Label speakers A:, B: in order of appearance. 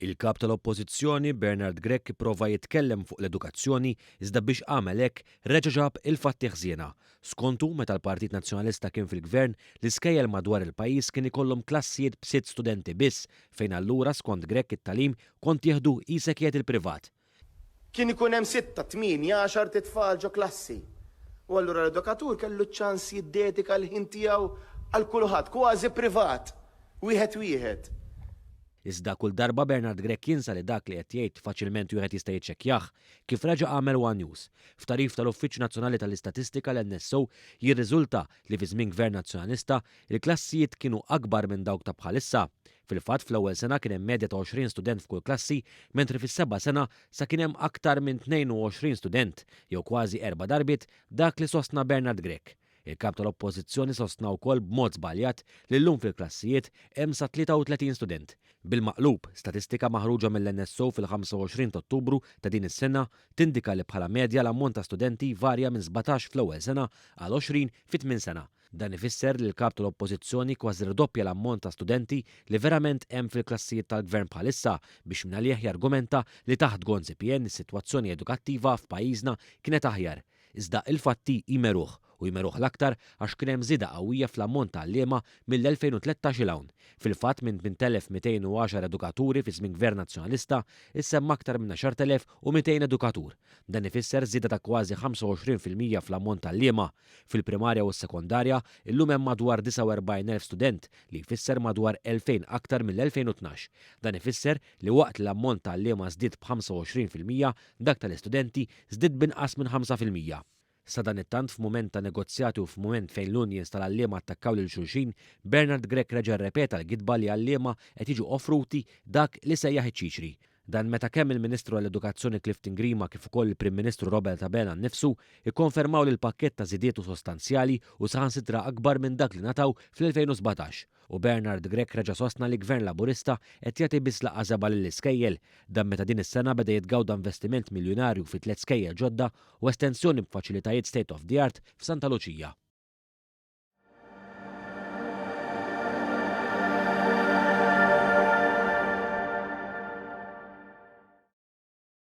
A: Il-Kap tal-Oppożizzjoni Bernard Grech ipprova jitkellem fuq l-edukazzjoni iżda biex għamel hekk reġa' ġab il-fatti ħżiena. Skontu, meta l-Partit Nazzjonalista kien fil-Gvern, l-iskejjel madwar il-pajjiż kien ikollhom klassijiet b'sitt studenti biss fejn allura skont Grech it-tagħlim kont tieħdu qisek qiegħed il-privat.
B: Kien ikun hemm sitta, tmienja, għaxart itfal ġo klassi. U allura l-edukatur kellu ċ-ċans jiddedika l-ħin tiegħu għal kulħadd, kważi privat, wieħed wieħed.
A: Iżda kull darba Bernard Grech jinsa li dak li qed jgħid faċilment wieħed jista' jiċċekkjah, kif reġa' għamel one News. F'tagħrif tal-Uffiċċju Nazzjonali tal-Istatistika, l-NSO, jirriżulta li fi żmien Gvern Nazzjonalista, il-klassijiet kienu akbar minn dawk ta' bħalissa. Fil-fatt, fl-ewwel sena kien hemm medja ta' 20 student f'kull klassi, mentri fis-seba' sena sa kien hemm aktar minn 22 student, jew kważi erba' darbiet dak li sostna Bernard Grech. Il-Kap tal-Oppożizzjoni sostna wkoll b'mod żbaljat li llum fil-klassijiet hemm sa 33 student. Bil-maqlub, statistika maħruġa mill-NSO fil-25 ta' Ottubru ta' din is-sena tindika li bħala medja l-ammont ta' studenti jvarja minn 17 fl-ewwel sena għal 20 fit-tmien sena. Dan ifisser li l-Kap tal-Oppożizzjoni kważi rdoppja l-ammont ta' studenti li verament hemm fil-klassijiet tal-Gvern bħalissa biex mingħalih jargumenta li taħt Gonzi PN is-sitwazzjoni edukattiva f'pajjiżna kienet aħjar. Iżda il-fatti jmeruh, u jmeruh l-aktar għax kien hemm żieda qawwija fl-ammont ta' għalliema mill-2013 'il hawn. Fil-fatt minn 8,210 edukaturi fi żmien Gvern Nazzjonalista issa hemm aktar minn 10,200 edukatur. Dan ifisser żieda ta' kważi 25% fl-ammont ta' għalliema. Fil-primarja u s-sekondarja, illum hemm madwar 49,000 student, li jfisser madwar 2,000 aktar mill-2012. Dan ifisser li waqt li l-ammont ta' għalliema żdied b'25%, dak tal-istudenti żdied b'inqas minn 5%. Sadanittant, f'mument ta' negozjati u f'mument fejn l-unions tal-għalliema attakkaw lil xulxin, Bernard Grech reġa' rrepeta l-gidba li għalliema qed jiġu offruti dak li sejjaħ iċ-ċiċri. Dan meta kemm il-Ministru għall-Edukazzjoni Clifton Grima kif ukoll il-Prim Ministru Robert Abela nnifsu kkonfermaw li l-pakkett ta' żidiet hu sostanzjali u saħansitra akbar minn dak li ngħataw fl-2017. U Bernard Grech reġa' sostna li Gvern Laburista qed jagħti biss laqgħa żebgħa lill-iskejjel. Dan meta din is-sena beda jitgawda investiment miljunarju fi tliet skejjel ġodda u estensjoni b'faċilitajiet state of the art f'Santa Luċija.